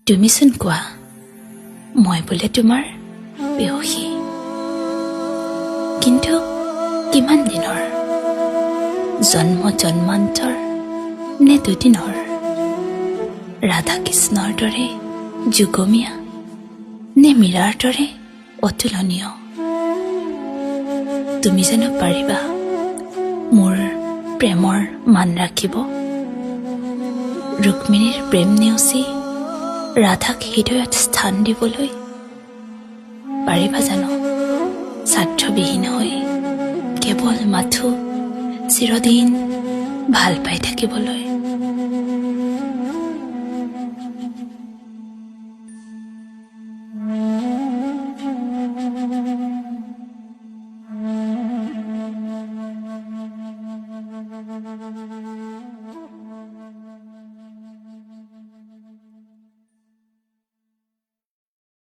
তুমিচোন কোৱা, মই বোলে তোমাৰ প্ৰেয়সী। কিন্তু কিমান দিনৰ? জন্ম জন্মান্তৰ নে দুদিনৰ? ৰাধা কৃষ্ণৰ দৰে যুগমীয়া নে মীৰাৰ দৰে অতুলনীয়? তুমি জানো পাৰিবা মোৰ প্ৰেমৰ মান ৰাখিব? ৰুক্মিণীৰ প্ৰেম নেওচি ৰাধাক হৃদয়ত স্থান দিবলৈ পাৰিবা জানো? স্বাৰ্থবিহীন হৈ কেৱল মাথো চিৰদিন ভাল পাই থাকিবলৈ?